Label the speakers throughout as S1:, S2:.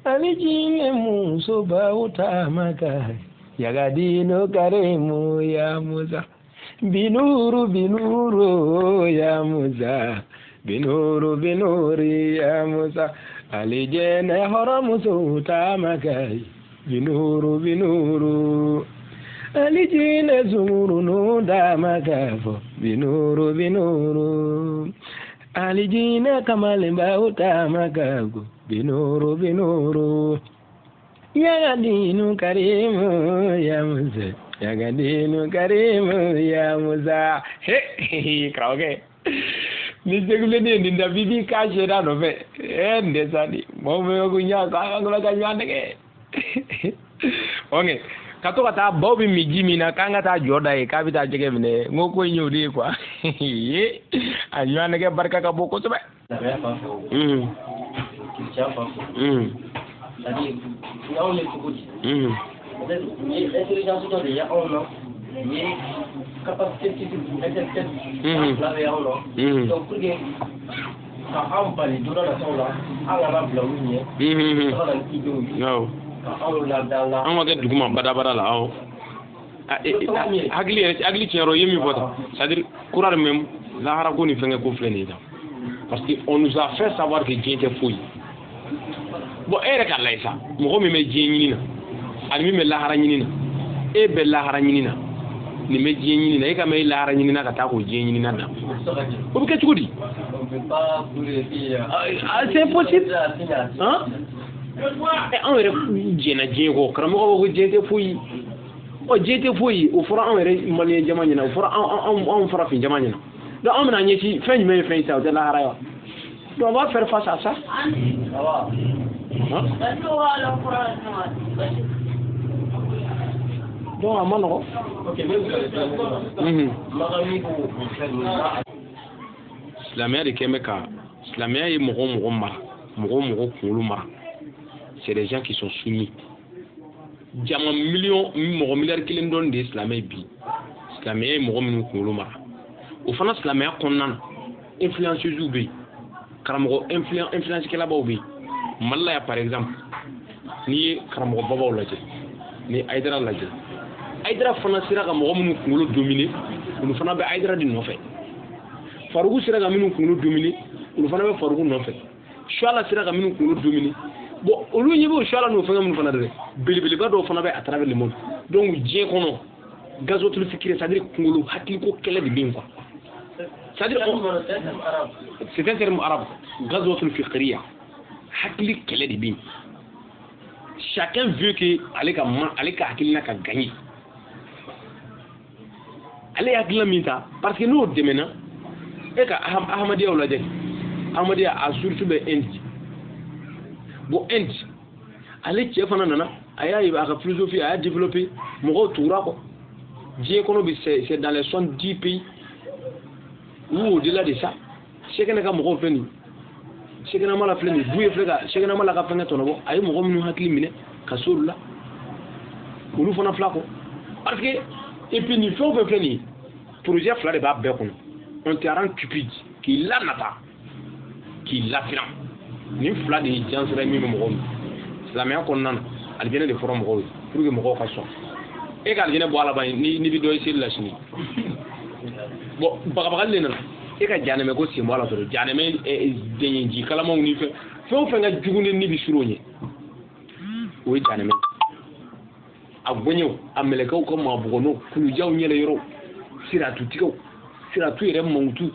S1: Alijinɛ musobaw taama ka yagadino karimu ya Musa binuru binuru ya Musa binuru binuri ya Musa alijinɛ hɔrɔnmusow taama ka binuru binuru alijinɛ sungurunu taama ka fɔ binuru binuru alijinɛ kamalenbaw taama ka go binuru binuru yagadinu karimu ya Musa yagadinu karimu ya Musa. He karamɔgɔkɛ ni seguleni ye nin da bibi k'a sera nɔfɛ ɛ nin tɛ sa di mɔgɔw bɛ ko ɲa ko an ka ɲɔgɔn nɛgɛ. Ok, ka to ka taa baw bɛ min ji min na k'an ka taa jɔ da ye k'a bɛ taa jɛgɛ minɛ n ko ko in y'o de ye quoi. A ɲɔgɔn nɛgɛ barika ka bon kosɛbɛ.
S2: Silamɛya fan fɛ o, chrétien fan fɛ, c'est-à-dire anw ye cogo di? Peut-être nin ye intelligence dɔ de ye anw na, nin ye capacité intellectuelle fila bɛ anw na. Donc pour que ka anw bali don dɔ nataw la, an kana bila olu ɲɛ, ka na ni idéaux ye, ka anw lada la.
S1: An ka kɛ duguma badabada la awɔ. Hakili yɛrɛ hakili tiɲɛ yɔrɔ i ye min fɔ tan, c'est à dire kura même lahara ko ni fɛnkɛ ko filɛ nin ye tan, parce que on nous a fait savoir que diɲɛ tɛ foyi. Bon, e yɛrɛ k'a lajɛ sa, mɔgɔ min bɛ diɲɛ ɲini na ani min bɛ lahara ɲini na, e bɛ lahara ɲini na, nin bɛ diɲɛ ɲini na, e ka mɛn e lahara ɲini na ka taa k'o diɲɛ ɲini na dan, o bɛ kɛ cogo di? C'est impossible hein. Anw yɛrɛ jɛnna diɲɛ kɔ, karamɔgɔ ko diɲɛ tɛ foyi. Ɔ diɲɛ tɛ foyi, o fɔra anw yɛrɛ maliyɛn jama ɲɛna, o fɔra anw farafin jama ɲɛna. Donc anw bɛna ɲɛsin fɛn jumɛn ye fɛn ye sa, o tɛ lahara ye wa? Donc on va faire face à ça. Hein? Donc a ma nɔgɔ. Silamɛya de kɛn bɛ ka silamɛya ye mɔgɔ mɔgɔ mara, mɔgɔ mɔgɔ kunkolo mara, c'est des gens qui sont soumis. Jama miliyɔn mɔgɔ miliyari kelen dɔɔni de ye silamɛ ye bi. Silamɛya ye mɔgɔ minnu kunkolo mara, o fana silamɛya kɔnɔna na influenceuses bɛ yen, karamɔgɔ influence kɛlabaw bɛ yen. Mali la yan par exemple, n'i ye karamɔgɔ babaw lajɛ, ni ye Hayidara lajɛ, Hayidara fana sera ka mɔgɔ minnu kunkolo dominer, olu fana bɛ Hayidara de nɔfɛ. Faruku sera ka minnu kunkolo dominer, olu fana bɛ Faruku nɔfɛ. Suala sera ka minnu kunkolo dominer, bon olu ɲɛ b'o Suala n'o fɛngɛ minnu fana dɛ, belebeleba dɔw fana bɛ à travers le monde. Donc diɲɛ kɔnɔ gazotul fikiri, c'est à dire kunkolo hakiliko kɛlɛ de bɛ yen quoi. C'est à dire c'est un terme arabe, gazotul fikiriya, hakili kɛlɛ de bɛ yen. Chacun veut que ale ka ma ale ka hakilina ka gagner, ale ye hakilina min ta, parce que n'o dɛmɛna e ka Ahmadiyyaw lajɛ, Ahmadiyya a source bɛ Inde. Bon Inde ale cɛ fana nana, a y'a ye a ka philosophie a y'a développé, mɔgɔw tugura kɔ diɲɛ kɔnɔ bi, c'est dans les 70 pays ou au-delà de ça. Sɛkɛnɛ ka mɔgɔw filɛ nin, Sɛkɛnɛ Mala filɛ nin, du ye filɛ ka Sɛkɛnɛ Mala ka fɛnkɛ tɔnɔbɔ, a ye mɔgɔ minnu hakili minɛ ka s'olu la, olu fana fila kɔ. Parce que et puis nin fɛn o fɛn filɛ nin ye, projet fila de b'a bɛɛ kɔnɔ. On te rend cupide, k'i lanata, k'i lasiran. Nin fila de ye jansira ye min bɛ mɔgɔw minɛ. Silamɛya kɔnɔna na, alijinɛ de fɔra mɔgɔw ye pour que mɔgɔw ka sɔn. E ka alijinɛ bɔ a la ban ni bɛ dɔ ye seli la sini. Bon bagabagali de nana e ka janɛmɛ ko sen bɔ a la dɔrɔn, janɛmɛ dɛɲɛji kalamanw ni fɛn fɛn o fɛn ka jugu ni bi sur'o ɲɛ, o ye janɛmɛ. A gɔɲɛw, a mɛlɛkɛw ka maabugɔnɔ, kulujaw ɲɛlɛ yɔrɔ, siratutigɛw, siratu yɛrɛ mankutu,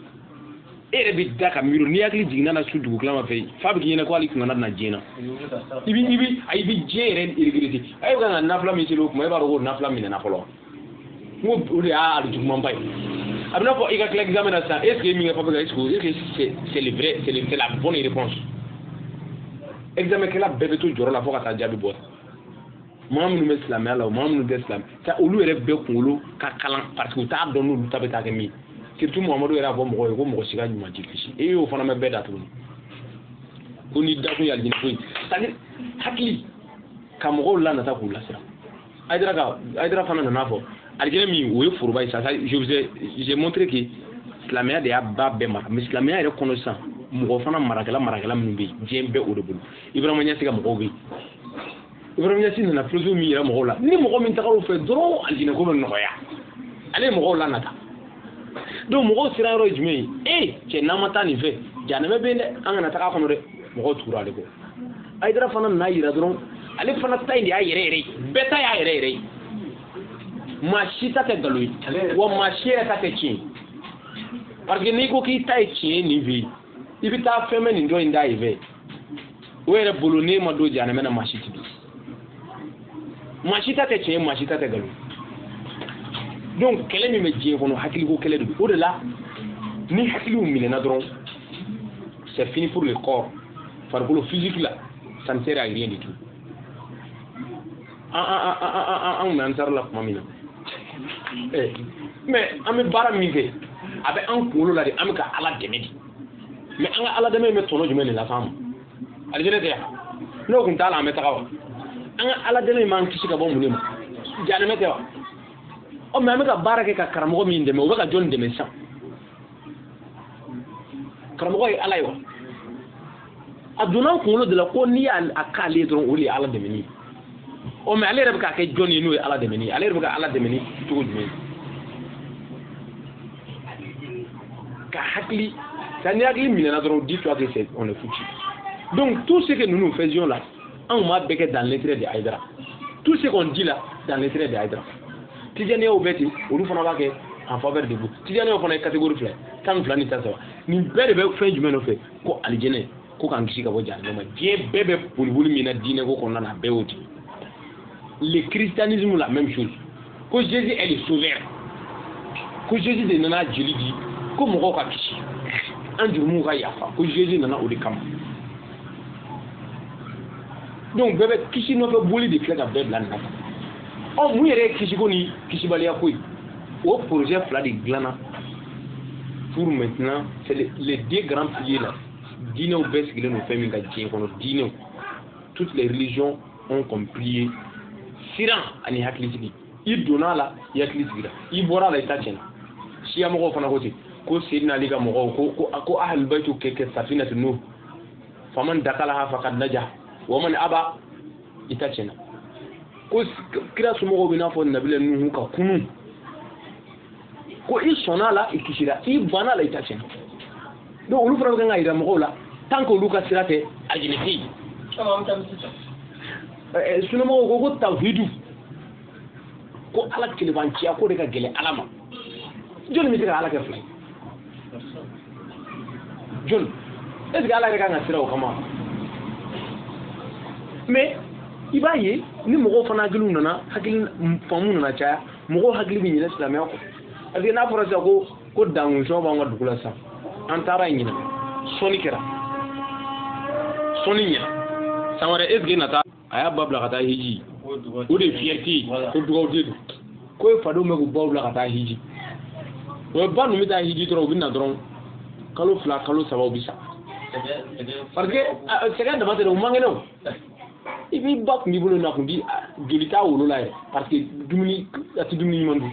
S1: e yɛrɛ bɛ da ka miiri n'i hakili jiginna na su dugukilama fɛ yen, f'a bɛ k'i ɲɛna ko hali kun kana na diɲɛ na. I bɛ diɲɛ yɛrɛ regretter. A ye kan ka nafila min seli o kuma, e b'a dɔn ko nafila minɛna fɔlɔ. N ko o de y'a hali jugumanba ye. A bɛ n'a fɔ i ka tila examen na sisan, est ce que e min kɛ papier kan, est ce que c'est le vrai, c'est la bonne réponse? Examen kɛla bɛɛ bɛ to jɔrɔ la fo ka taa jaabi bɔ. Maa minnu bɛ silamɛya la o, maa minnu tɛ silamɛ, olu yɛrɛ bɛɛ kunkolo ka kalan parce que u t'a dɔn n'olu ta bɛ taa kɛ min ye. Surtout Muhamadu yɛrɛ y'a fɔ mɔgɔw ye ko mɔgɔ si ka ɲuman t'i kisi, e y'o fana mɛn bɛɛ da tuguni ko n'i da kun ye alijinɛ ko ye, c'est à dire hakili ka mɔgɔw lanata k'u lasiran. Hayidara fana nana fɔ alijinɛ min o ye foroba ye sa. Je vous ai j'ai montré que silamɛya de y'a ba bɛɛ mara, mais silamɛya yɛrɛ kɔnɔ sisan Mɔgɔ fana marakɛla minnu bɛ yen, diɲɛ bɛɛ o de bolo. Ibrahima Niasse ka mɔgɔw bɛ yen. Ibrahima Niasse nana philosophie min yira mɔgɔw la, ni mɔgɔ min tagara o fɛ dɔrɔn alijinɛ ko bɛ nɔgɔya. Ale ye mɔgɔw lanata. Donc mɔgɔw sira yɔrɔ ye jumɛn ye? Ee cɛ, n'an ma taa nin fɛ, jahanamɛ bɛ yen dɛ, an kana taga a kɔnɔ dɛ. Mɔgɔw tugura ale kɔ. Hayidara fana nana yira dɔrɔn, ale fana ta in de y'a yɛrɛ yɛrɛ ye. Bɛɛ ta y'a yɛrɛ yɛrɛ ye. Maa si ta tɛ nkalon ye, wa maa si yɛrɛ ta tɛ tiɲɛ ye. Parce que n'i ko k'i ta ye tiɲɛ ye nin fɛ yen, i bɛ taa fɛn bɛ nin dɔ in da yen fɛ. O yɛrɛ bolo n'e ma don jahanamɛ na, maa si tɛ don. Maa si ta tɛ tiɲɛ ye, maa si ta tɛ nkalon ye. Donc kɛlɛ min bɛ diɲɛ kɔnɔ, hakiliko kɛlɛ de don. O de la ni hakiliw minɛna dɔrɔn, c'est fini pour le corps. Farikolo physique la, ça ne sert à rien du tout. An kun bɛ ansar la tuma min na, mais an bɛ baara min kɛ, a bɛ an kunkolo la de, an bɛ ka Ala dɛmɛ de. Mais an ka Ala dɛmɛ in bɛ tɔnɔ jumɛn de las'an ma? Alijinɛ tɛ yan? N'o kun t'a la, an bɛ taga wa? An ka Ala dɛmɛ in b'an kisi ka bɔ mun de ma? Jahanamɛ tɛ wa? Ɔ mais an bɛ ka baara kɛ ka karamɔgɔ min dɛmɛ, o bɛ ka jɔnni dɛmɛ sisan? Karamɔgɔ ye Ala ye wa? A donna an kunkolo de la ko n'i y'a k'ale ye dɔrɔn, o de ye Ala dɛmɛni ye. Ɔ mais ale yɛrɛ bɛ k'a kɛ jɔnni ye n'o ye Ala dɛmɛni ye? Ale yɛrɛ bɛ ka Ala dɛmɛni cogo jumɛn? Ka hakili, ni hakili minɛna dɔrɔn, dis-toi que c'est on est foutu. Donc tout ce que nous nous faisions là, anw m'a bɛɛ kɛ dans l'intérêt de Hayidara. Tout ce qu'on dit là, dans l'intérêt de Hayidara. Tijaniyaw bɛ ten, olu fana b'a kɛ en faveur de vous. Tijaniyaw fana ye catégorie fila ye, 12 ni 13. Nin bɛɛ de bɛ fɛn jumɛn nɔfɛ? Ko alijinɛ, ko k'an kisi ka bɔ jahanama ma. Diɲɛ bɛɛ bɛ boliboli min na diinɛ ko kɔnɔna na, a bɛɛ y'o de ye. Le christianisme, la même chose. Ko Jésus est le sauveur. Ko Jésus de nana jeli di, ko mɔgɔw ka kisi, an jurumuw ka yafa, ko Jésus nana o de kama. Donc bɛɛ bɛ kisi nɔfɛ boli de filɛ ka bɛɛ bila nin na. Ɔ mun yɛrɛ ye kisiko ni kisibaliya ko ye? O projet fila de dilanna pour maintenant, c'est les deux grands piliers là. Diinɛw bɛɛ sigilen don fɛn min kan diɲɛ kɔnɔ, diinɛw, toutes les religions ont comme pilier siran ani hakilisigi. I donna a la, i hakili sigira, i bɔra a la, i ta tiɲɛna. Siya mɔgɔw fana ko ten, ko Seydina Ali ka mɔgɔw ko ahlul baytu kɛ safinatu Nuh, faman dakalaha faqad naja wa man aba, i ta tiɲɛna. Ko kira somɔgɔw bɛ n'a fɔ nabila Nuhu ka kunun, ko i sɔnna a la, i kisira, i banna a la, i ta tiɲɛna. Donc olu fana bɛ kan ka yira mɔgɔw la, tant que olu ka sira tɛ, alijinɛ tɛ yen. Sunamɔgɔw ko tawhidu, ko Ala kelebanciya, ko de ka gɛlɛn Ala ma. Jɔnni bɛ se ka Ala kɛ fila ye? Jɔnni? Est ce que Ala yɛrɛ kan ka sira o kama? Mais i b'a ye ni mɔgɔw fana hakiliw nana, hakili faamu nana caya, mɔgɔw hakili bɛ ɲinɛ silamɛya kɔ. Parce que n'a fɔra sisan ko dangunsɔn b'an ka dugu la sisan, an taara yen ɲinɛ, sɔnni kɛra, sɔnni ɲɛna, san wɛrɛ est ce que nata a y'a ba bila ka taa hiji, o de ye fierté ye, ko dugawuden don, ko e fadenw bɛ k'u baw bila ka taa hiji. O ba ninnu bɛ taa hiji dɔrɔn, u bɛ na dɔrɔn kalo 2 kalo 3 u bɛ sa. Parce que sɛgɛn dama tɛ dɛ, u man kɛnɛ o. I b'i ba kun b'i bolo na kun di joli t'a wolo la yɛrɛ, parce que dumuni a tɛ dumuni ɲuman dun.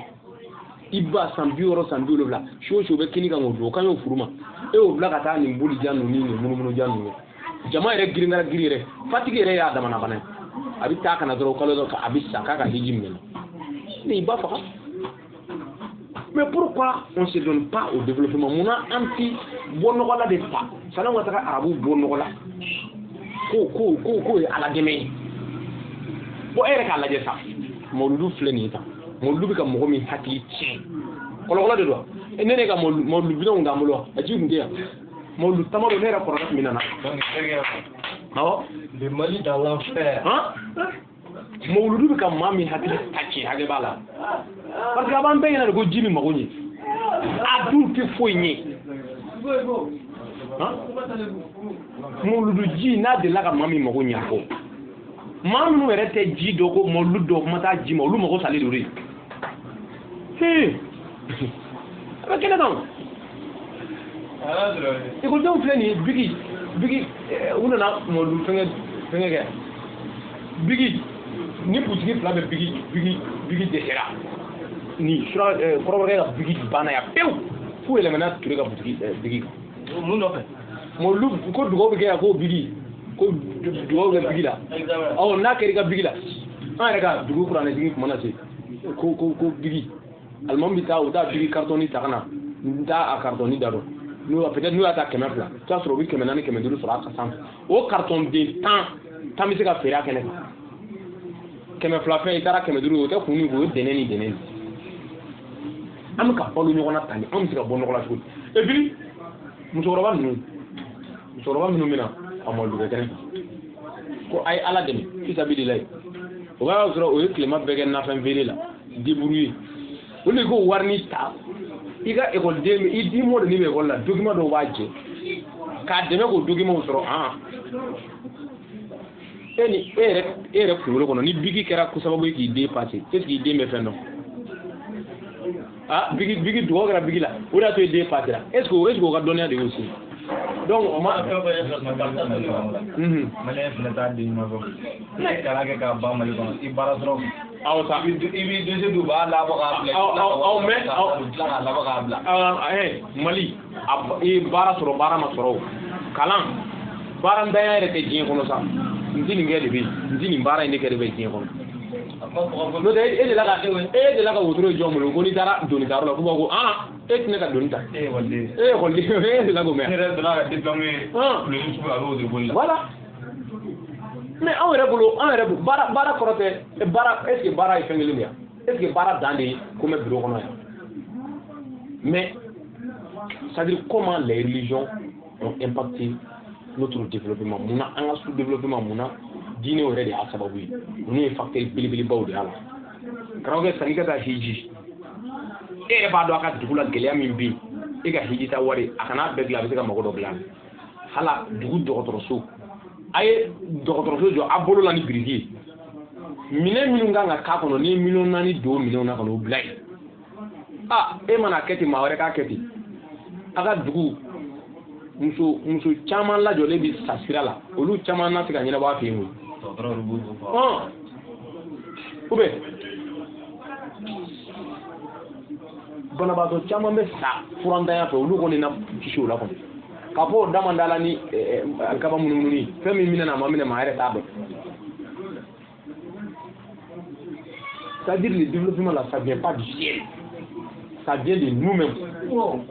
S1: I ba san 60 san 70, su o su bɛ kini kan k'o dun, o ka ɲi o furu ma. E y'o bila ka taa nin bolijan ninnu ni nin munumunujan ninnu ye. Jama yɛrɛ girin girin yɛrɛ, fatigi yɛrɛ y'a damana bana ye. A bɛ taa ka na dɔrɔn kalo dɔ a bɛ sa k'a ka hiji minɛ na. Ne i ba faga. Mais pourquoi on ne se donne pas au développement? Munna an ti bɔ nɔgɔ la de ta? San'anw ka taga arabuw bɔ nɔgɔ la. Ko ye Ala dɛmɛ ye. Bon e yɛrɛ k'a lajɛ sa, mawuludu filɛ nin ye tan, mawuludu bɛ ka mɔgɔ min hakili tiɲɛ, kɔlɔkɔlɔ de don wa? Ne ka mawuludu bidɔnw t'an bolo wa? A ji tun tɛ yan. Mawuludu tama don, ne yɛrɛ kɔrɔkɛ tun bɛ na. Awɔ.
S2: Le Mali dans l'enfer.
S1: Han? Mawuludu bɛ ka maa min hakili ta tiɲɛ, hakɛ b'a la. Parce que a b'an bɛɛ ɲɛna de ko ji min mago ɲɛ. A dun tɛ foyi ɲɛ. Han? Mawuludu ji n'a delila ka maa min mago ɲɛ a kɔ. Maa minnu yɛrɛ tɛ ji dɔn ko mawuludu dɔn kuma t'a ji ma, olu mago salen don de. Hee. A bɛ kɛnɛ kan o. Ekɔlidenw filɛ nin ye, bigi u nana mawuludu fɛngɛ kɛ. Bigi ni butigi fila bɛ bigi dɛsɛra. Ni sura kɔrɔbɔrɔkɛ ka bigi banna yan pewu, f'u yɛlɛmana Ture ka butigi bigi kan.
S2: Mun nɔfɛ?
S1: Mɔlu ko dugawu bɛ kɛ yan ko bigi ko dugawu bɛ bigi la awɔ n'a kɛra i ka bigi la an yɛrɛ ka dugu kuranɛjigin kuma na se ko ko ko bigi alimami bɛ taa u taa bigi karitɔni ta ka na n t'a a karitɔni da dɔn n'u peut-être n'u y'a ta 200 i bɛ t'a sɔrɔ u bɛ 400 500 sɔrɔ a sanfɛ o karitɔn den tan bɛ se ka feere a kɛnɛ kan 200 fɛn i taara 500 o tɛ kun ni o ye dɛnɛ ni dɛnɛ an bɛ ka balo ɲɔgɔn na tan de an bɛ se ka bɔ nɔgɔ la cogo di et puis musokɔrɔba minnu bɛ na a mɔlidukɛ kɛnɛ ko a ye Ala dɛmɛ fisabililayi o b'a sɔrɔ o ye tilema bɛɛ kɛ nafɛn feere la débrouiller olu de ko warini ta i ka ekɔliden i mɔden bɛ ekɔli la document dɔw b'a jɛ k'a dɛmɛ k'o document sɔrɔ e ni e yɛrɛ kunkolo kɔnɔ ni bigi kɛra ko sababu ye k'i den passer est ce que i den bɛ fɛn dɔn bigi dugawu kɛra bigi la o de y'a to i den passera est ce que o ka dɔnniya de y'o se donc o ma
S3: maliyɛn fɛnɛ t'a den ɲuman fɛ i ye kalan kɛ k'a ban Mali kɔnɔ i baara sɔrɔ
S1: awɔ sa
S3: i b'i dossier d'u b'a labɔ k'a bila
S1: aw mais
S3: aw tila k'a labɔ k'a bila
S1: Mali i baara sɔrɔ baara ma sɔrɔ o kalan baarantanya yɛrɛ tɛ diɲɛ kɔnɔ sa n ti nin kɛ de bɛ yen n ti nin baara in de kɛ de bɛ diɲɛ kɔnɔ n'o tɛ e delila ka wotoro ye jɔn bolo ko n'i taara doni tayɔrɔ la k'u b'a ko e tɛ ne ka doni ta
S3: e ye ekɔliden
S1: e delila k'o mɛn
S3: ne yɛrɛ donna ka diplôme ye kuloni sugu a bɛ wotoro boli la
S1: voilà mais anw yɛrɛ bolo an yɛrɛ baara kɔrɔ tɛ baara est ce que baara ye fɛn kelen de ye est ce que baara dan de ye ko n bɛ bureau kɔnɔ yan mais c'est à dire comment les religions ont impacté notre développement mun na an ka sous-développement mun na diinɛ yɛrɛ de y'a sababu ye ninnu ye facteur belebelebaw de y'a la karamɔgɔkɛ sanni ka taa hiji e yɛrɛ b'a dɔn a ka dugu la gɛlɛya min bɛ yen e ka hiji ta wari a kana bɛɛ dilan a bɛ se ka mago dɔ dilan hala dugu dɔgɔtɔrɔso a ye dɔgɔtɔrɔso jɔ a bolo la ni biriki ye minɛn minnu kan ka k'a kɔnɔ n'i ye 4 millions don minɛnw na ka n'o bila yen e mana kɛ ten maa wɛrɛ k'a kɛ ten a ka dugu muso caman lajɔlen bɛ sa sira la olu caman na se ka ɲɛnabɔ a fɛ yen koyi ou bien banabaatɔ caman bɛ sa furantanya fɛ olu kɔni na kisi o la kɔni k'a fɔ o da man da la ni alikaba munumunu fɛn min minɛ na a ma minɛ maa yɛrɛ t'a dɔn c'est-à-dire le développement là ça vient pas du ciel ça vient de nous-mêmes. Non, i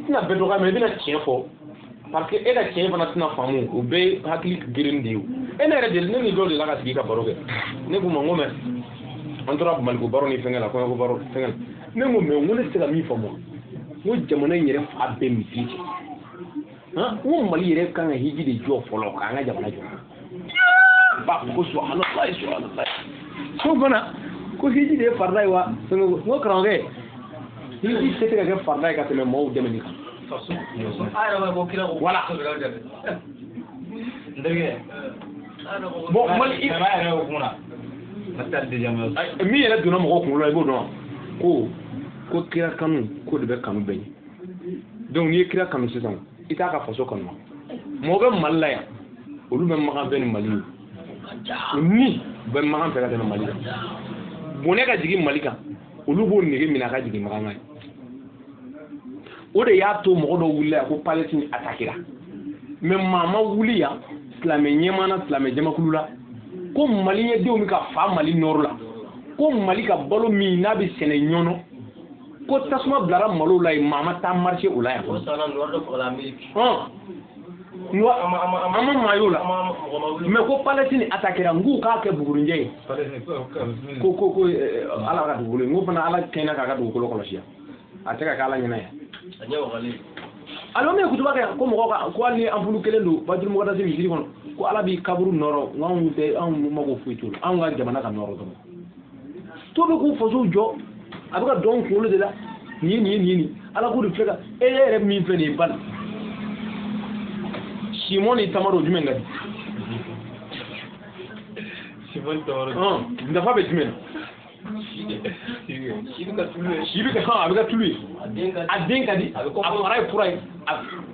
S1: tɛna bɛɛ dɔgɔya mais i bɛna tiɲɛ fɔ parce que e ka tiɲɛ fana tɛna faamu o bɛɛ ye hakili girin de ye o e ne yɛrɛ deli ne ni dɔw delila ka sigi ka baro kɛ ne k'u ma n ko mais an tora Maliko baro ni fɛnkɛ la kɔɲɔko baro fɛnkɛ la ne ko mais n ko ne tɛ se ka min faamu n ko jamana in yɛrɛ fa bɛɛ misiri cɛ n ko Mali yɛrɛ kan ka hiji de jɔ fɔlɔ k'an ka jamana jɔ ba ko subahanallahi subahanallahi ko fana ko hiji de ye farida ye wa n ko karamɔgɔkɛ hiji tɛ se ka kɛ farida ye ka tɛmɛ maaw dɛmɛni kan voilà bon Mali min yɛrɛ donna mɔgɔw kunkolo la i b'o dɔn ko kira kanu k'o de bɛ kanu bɛɛ ɲɛ donc n'i ye kira kanu sisan i t'a ka faso kanu mɔgɔ bɛ Mali la yan olu bɛ Makan fɛ ni Mali ye ni u bɛ Makan fɛ ka tɛmɛ Mali kan bonɛ ka jigin Mali kan olu b'o nege minɛ a ka jigin Makan kan o de y'a to mɔgɔ dɔw wulila yan ko Palestine attaquera mais maa ma wuli yan silamɛ ɲɛmaa na silamɛ jamakulu la ko maliyɛn denw bɛ ka fa Mali nɔrɔ la ko Mali ka balo min n'a bɛ sɛnɛ ɲɔnɔ ko tasuma bilara malo la yen maa ma taa marché o la yan an ma maa y'o la mais ko Palestine attaquera n k'u k'a kɛ bugurinjɛ ye ko ko ko Ala ka dugukolo ye n ko fana Ala kɛnɛ k'a ka dugukolo kɔlɔsi yan a tɛ ka kɛ Ala ɲɛna yan alors min ye kutuba kɛ ko mɔgɔw ka ko hali ni anpulu kelen don Batul Mukadasi misiri kɔnɔ ko Ala b'i kaburu nɔrɔ n k'anw tɛ anw mago foyi t'o la anw ka jamana ka nɔrɔ dɔrɔn to bɛ k'u fasow jɔ a bɛ ka dɔn kunkolo de la nin ye nin ye nin ye nin Ala k'o de filɛ ka e yɛrɛ min filɛ nin ye bali Simɔn ni tamaro jumɛn ka di
S3: Simɔn tamaro
S1: nafa bɛ jumɛn na si bɛ ka a bɛ ka tulu ye a den ka di a fara ye fura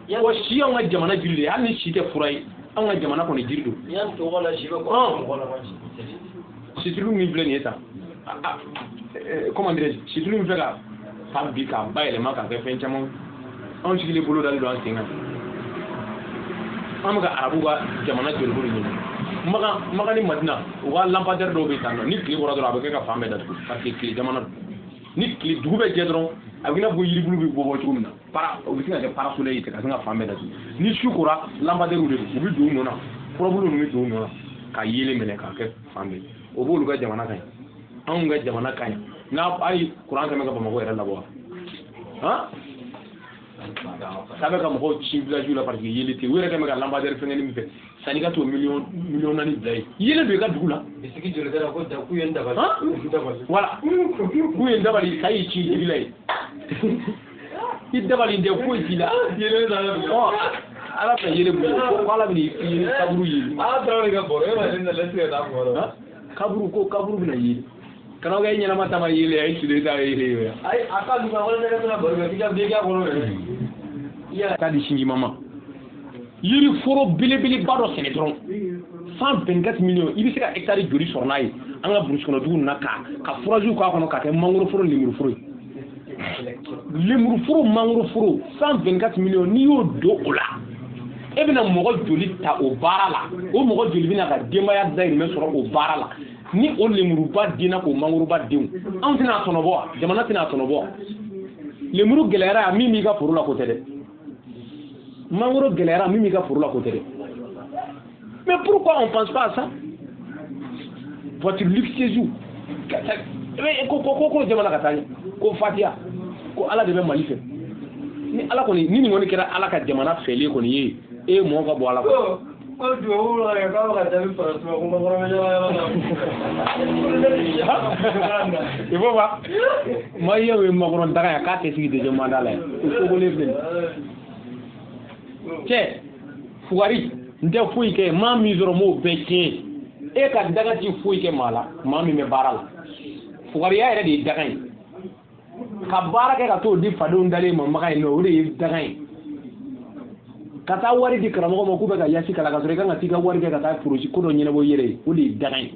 S1: ye wa si anw ka jamana jiri de ye hali ni si tɛ fura ye anw ka jamana kɔni jiri don situlu min filɛ nin ye tan comment dirais-je situlu min filɛ ka ta bi k'a bayɛlɛma k'a kɛ fɛn caman. Anw sigilen bolo dalen don an sen kan. An bɛ ka arabu ka jamana joliko de ɲini. Makan ni Madina u ka lampadaire dɔw bɛ tan nɔ, ni tile bɔra dɔrɔn a bɛ kɛ ka fan bɛɛ datugu parce que tile jamana don. Ni tile dugu bɛ jɛ dɔrɔn a bɛ i n'a fɔ yiribulu bɛ bɔ cogo min na, para o bɛ se ka kɛ parasoleil ye ten ka sin ka fan bɛɛ datugu. Ni su kora lampadaire de don, u bɛ don u nɔ na, furabulu ninnu bɛ don u nɔ na ka yeelen minɛ k'a kɛ fan bɛɛ. O b'olu ka jamana kan ɲi, anw ka jamana ka ɲi. N'a hali kuran kɛmɛ ka Bamakɔ yɛrɛ labɔ wa? Han? K'a bɛ ka mɔgɔw ci village la parce que yeelen tɛ yen. U yɛrɛ kɛn bɛ ka lampadaire fɛngɛnin min fɛ sanni ka t'o miliyɔn 4 bila yen. Yeelen don i ka dugu la.
S2: Bisiki joli kɛra ko da k'u ye n dabali.
S1: Voilà, k'u ye n dabali sa y'i ci jigi la yen. I dabali tɛ foyi t'i la. Ɔ Ala bɛna yeelen bɔ ko Ala bɛna i kaburu yeelen.
S3: Ala taara ka bɔrɔ e ma ne na lɛsiri ka taa mɔgɔ la.
S1: Kaburu ko kaburu bɛna yeelen. Kana kɛ ɲɛnama ta ma yeelen a ye tile ta yeelen ye.
S2: Ayi a ka dugu wala ne ka tɛna baro kɛ k'i ka bɛɛ k'a kɔnɔ yɛrɛ.
S1: Taa di sinji ma. Yiri foro belebeleba dɔ sɛnɛ dɔrɔn 124 millions i bɛ se ka hectare joli sɔrɔ n'a ye an ka burusi kɔnɔ dugu ninnu na ka furajiw k'a kɔnɔ k'a kɛ mangoro foro lemuru foro ye. Lemuru foro mangoro foro 124 millions n'i y'o don o la e bɛna mɔgɔ joli ta o baara la, o mɔgɔ joli bɛna ka denbaya dahirimɛ sɔrɔ o baara la. Ni o lemuruba denna k'o mangoroba denw anw tɛna a tɔnɔ bɔ wa? Jamana tɛna a tɔnɔ bɔ wa? Lemuru gɛlɛyara min b'i ka foro la ko tɛ dɛ, mangoro gɛlɛyara min b'i ka foro la ko tɛ dɛ. Mais pourquoi on pense pas à ça? Voiture luxueuse ko jamana ka taa ɲɛ ko Fatiya ko Ala de bɛ Mali fɛ. Ni Ala kɔni ni nin kɔni kɛra Ala ka jamana fɛlen kɔni ye, e mɔgɔ ka bɔ Ala kɔ.
S2: Ko dubabu la k'a bɛ ka jaabi fara suma ko makɔrɔ bɛ ɲɔgɔn yɔrɔ la.
S1: Il faut pas. Maliyɛnw ye makɔrɔ daga yan k'a tɛ sigi deuxième mandat la yan. O kogolen filɛ nin ye. Cɛ fugari n tɛ foyi kɛ maa min sɔrɔ m'o bɛɛ tiɲɛ. E ka daga ti foyi kɛ maa la, maa min bɛ baara la. Fugariya yɛrɛ de ye daga ye. Ka baara kɛ ka t'o di fadenw dalen ma maga yen nɔ, o de ye daga ye. Ka taa wari di karamɔgɔ ma k'u bɛ ka yasi kalan ka sɔrɔ i kan ka t'i ka wari kɛ ka taa projet ko dɔ ɲɛnabɔ i yɛrɛ ye, o de ye daga ye.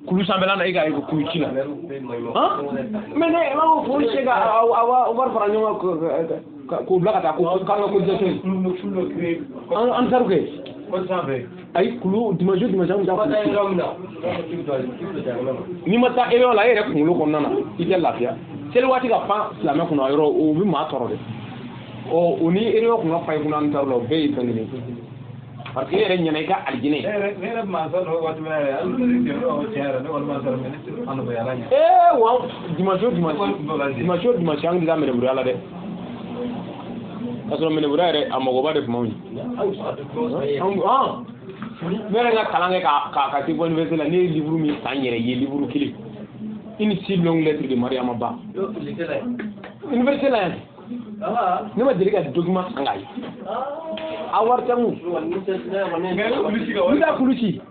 S1: Kulu sanfɛla na e ka kulu ci la. Mais ne b'a fɔ fo se ka a wari fara ɲɔgɔn kan k'o bila ka taa ko k'an ka cotisation an taar'o kɛ. Ayi kulu dimanche an bɛ taa kulu ci. N'i ma taa erreur la e yɛrɛ kunkolo kɔnɔna na i tɛ lafiya. Seli waati ka pan silamɛ kunna yɔrɔ o bɛ maa tɔɔrɔ dɛ. Ɔ o ni erreur kun ka fa i kunna an taar'o la o bɛɛ ye fɛn kelen ye. Parce que e yɛrɛ ɲɛna i ka alijinɛ.
S3: Ne yɛrɛ mansa dɔ waati min na yɛrɛ hali ne tiɲɛ yɛrɛ ne kɔni ma sɔrɔ mais ne tɛ an nɔgɔya ala ɲɛ.
S1: Ee wa dimanche o dimanche an bɛ taa mɛnɛburuya la dɛ. K'a sɔrɔ mɛnɛburuya yɛrɛ a magoba de tun b'anw ye. Ne yɛrɛ ka kalan kɛ ka se bɔ université la ne ye livre min san n yɛrɛ ye livre kelen. Une si longue lettre de Mariama Ba. Université la yan. Ne ma deli ka document san k'a ye. A wari tɛ n kun. N bɛ taa kulu ci.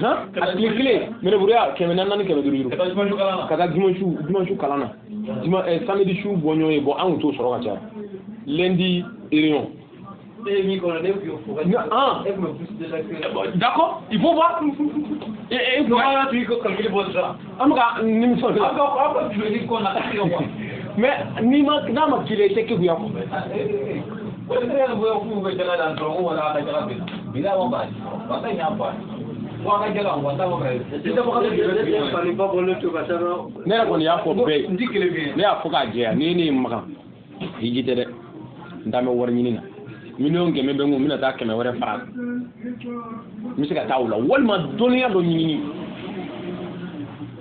S1: A tile kelen mɛnɛburuya 400 400 500. Ka taa dimanche kalan na. Samedi su bɔ ɲɔgɔn ye bon an kun t'o sɔrɔ ka caya. Lundi réunion. D'accord, il faut voir. Mais ni ma n'a ma kile tɛ keguya kɔ. Ne yɛrɛ kɔni y'a fɔ bɛɛ ye, ne y'a fɔ k'a jɛya ni ne ye Makan hiji tɛ dɛ, n t'an bɛ wari ɲini na. 100 000 bɛ n kun, n bɛna taa 100 wɛrɛ fara kan. N bɛ se ka taa o la walima dɔnniya dɔ ɲinini.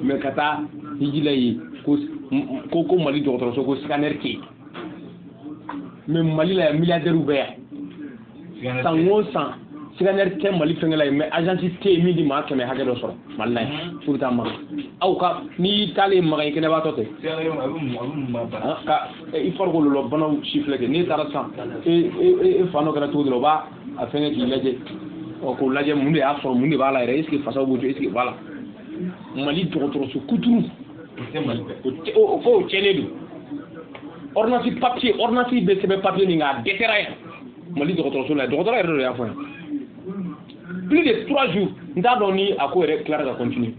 S1: Mais ka taa hiji la yen ko Mali dɔgɔtɔrɔso ko scanner tɛ yen. Mais Mali la yan milliardaires bɛ yan. San o san scanner tɛ Mali fɛnkɛ la yen, mais agence tɛ yen min di maa 100 hakɛ dɔ sɔrɔ Mali la yan f'u bɛ taa Makan. Aw ka n'i taalen Makan i kɛnɛbaatɔ tɛ. Ka i farikolo la banaw si filɛ kɛ n'i taara sisan e fa dɔ kɛra cogo dɔ la o b'a a fɛnkɛ k'i lajɛ ɔ k'o lajɛ mun de y'a sɔrɔ mun de b'a la yɛrɛ est ce que fasaw b'o est ce que voilà. Mali dɔgɔtɔrɔso kuturu o k'o tiɲɛnen don. Ordonnance papier ordonnance bɛ sɛbɛn papier min kan a dɛsɛra yan Mali dɔgɔtɔrɔso la dɔgɔtɔrɔ yɛrɛ de y'a fɔ yan. Plus de 3 jours n t'a dɔn ni a ko yɛrɛ tilara ka continuer.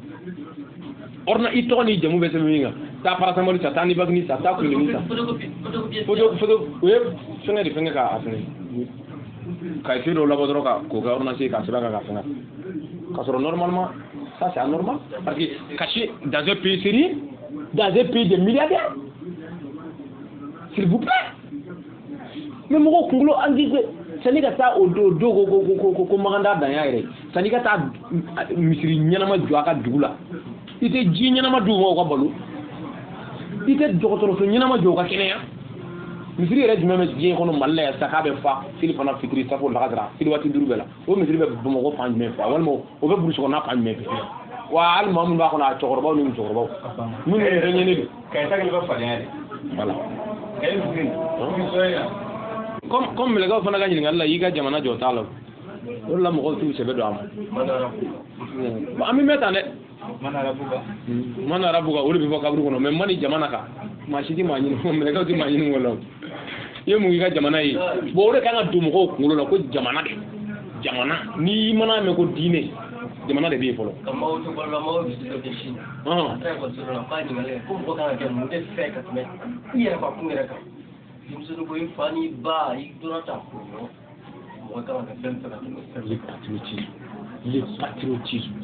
S1: Ordonnance i tɔgɔ n'i jamu bɛ sɛbɛn min kan Taa paracetamol san, taa nibagini san, taa kulini san. Photo o ye fɛngɛ de fɛngɛ k'a fɛngɛ. Ka effet dɔw labɔ dɔrɔn ka k'o kɛ ordonnance k'a sɛbɛn kan ka fɛngɛ. K'a sɔrɔ normalement ça c'est anormal parce que caché dans un pays sérieux, dans un pays de milliardaires, s'il vous plaît. Mais mɔgɔw kunkolo an ti sani ka taa o don ko ko Makan dan y'a yɛrɛ sani ka taa misiri ɲɛnama jɔ a ka dugu la, i tɛ ji ɲɛnama d'u ma u ka balo, i tɛ dɔgɔtɔrɔso ɲɛnama jɔ u ka kɛnɛya. Misiri yɛrɛ jumɛn bɛ diɲɛ kɔnɔ Mali la yan sisan k'a bɛ fa selifana fitiri safo lakasara seli waati 5 bɛɛ la, o misiri bɛ Bamakɔ fan jumɛn fɛ walima o bɛ burusi kɔnɔna fan jumɛn fɛ? Wa hali maa minnu b'a kɔnɔ a cɛkɔrɔbaw ni musokɔrɔbaw minnu yɛrɛ ɲɛnen don.
S3: Kayi ta bɛ fadenya de.
S1: Voilà.
S3: Kayi misiri.
S1: Comme mɛlɛkɛw fana ka ɲininkali la, i ka jamana jɔ t'a la o de la mɔgɔw t'u sɛbɛ don a ma. An bɛ mɛn tan dɛ. Mana arabuka o de bɛ fɔ kaburu kɔnɔ, mais mani jamana kan maa si tɛ maa ɲini, mɛlɛkɛw tɛ maa ɲini o la. I ye mun k'i ka jamana ye? Bon o de kan ka don mɔgɔw kunkolo la ko jamana de, jamana n'i mana mɛn ko diinɛ, jamana de bɛ yen fɔlɔ.
S2: Ka maaw to balo la, maaw bɛ dɔ kɛ sini. A taara ekɔliso la, k'a ɲininkali kɛ ko mɔgɔ kan ka kɛ mun de fɛ ka tɛmɛ i yɛrɛ bakun yɛrɛ kan. Denmisɛnnin ko i fa n'i ba i donna ta ko mɔgɔ kan ka kɛ fɛn fɛ ka tɛmɛ fɛn.
S1: Le patriotisme, le patriotisme,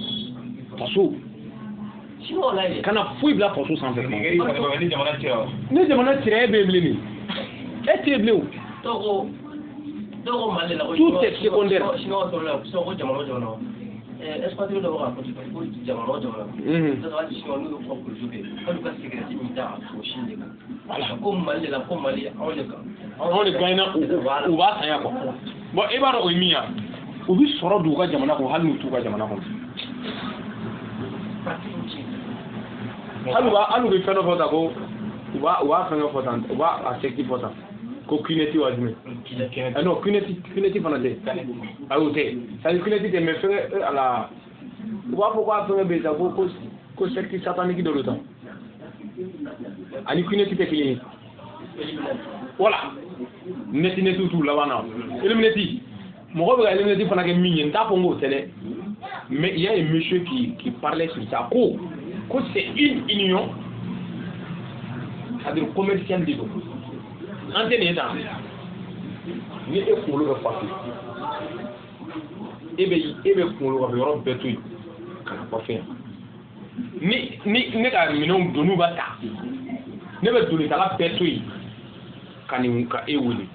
S1: faso. Kana foyi bila faso sanfɛ.
S3: Ni jamana cira.
S1: Ni jamana cira e bɛ bilen nin. E tɛ bilen o.
S2: Dɔw ko Mali la ko.
S1: Tout est secondaire.
S2: Chinois sɔrɔ la ko jamana o jamana. Expatrié dɔw b'a fɔ ko jamana o jamana. Hali chinois n'u y'u ka politique kɛ, hali u ka sigɛrɛti min ta o Chine de kan.
S1: Voilà.
S2: Ko Mali de la ko Mali anw de kan.
S1: Anw de gagnera u b'a san yan quoi. Bon e b'a dɔn o ye min ye, u bɛ sɔrɔ don u ka jamana kɔnɔ hali n'u t'u ka jamana kɔnɔ. Hali u bɛ fɛn dɔ fɔ tan ko u b'a fɛngɛ fɔ tan, u b'a a secte fɔ tan ko Kuneti wa jumɛn? Non Kuneti fana tɛ. Ayi o tɛ. C'est-à-dire Kuneti tɛ mais fɛngɛ a la u b'a fɔ ko a fɛngɛ bɛ yen sa ko secte satanique dɔ don tan. Ani Kuneti tɛ kelen ye. Voilà. Neti neti t'u laban na. Illuminati. Mɔgɔ bɛ ka Illuminati fana kɛ min ye, n t'a fɔ n k'o tɛ dɛ. Mais il y a un monsieur qui parlait sur ça. Ko c'est une union, c'est-à-dire commerciale de don. An tɛ nin ye tan. Ni e kunkolo bɛ coiffer, e bɛ kunkolo ka yɔrɔ bɛɛ to yen ka na coiffer yan. Ni ne ka minɛnw doniw bɛ ta, ne bɛ donitala bɛɛ to yen ka nin ka e wele.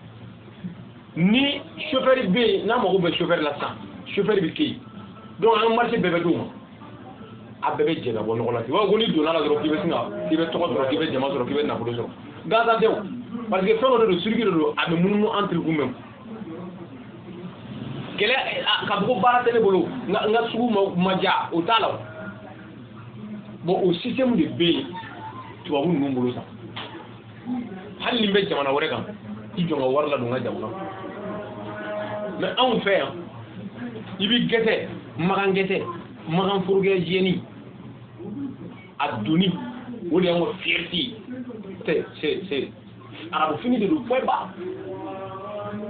S1: Ni chauffeur bɛ yen n'a mago bɛ chauffeur la sisan, chauffeur bɛ kɛ yen. Donc an ka marché bɛɛ bɛ d'o ma. A bɛɛ bɛ jɛ ka bɔ ɲɔgɔn la. I b'a fɔ ko n'i donna la dɔrɔn k'i bɛ sin ka k'i bɛ tɔgɔ sɔrɔ, k'i bɛ jama sɔrɔ, k'i bɛ nafolo sɔrɔ. Gansan tɛ o. Parce que fɛn dɔ de don, circuit de don, a bɛ munumunu entre vous même. Kɛlɛ k'a fɔ ko baara tɛ ne bolo, n ka sugu ma diya, o t'a la o. Bon o système de bɛ yen tubabu ninnu bolo sa. Hali ni n bɛ jamana wɛrɛ kan, i jɔ n ka wari ladon n ka jamana kɔnɔ. Mais anw fɛ yan, i b'i gɛsɛ, Makan gɛsɛ, Makan forokɛ jɛni, a donni, o de y'anw ka fierté ye. C'est arabu fini de don, point barre.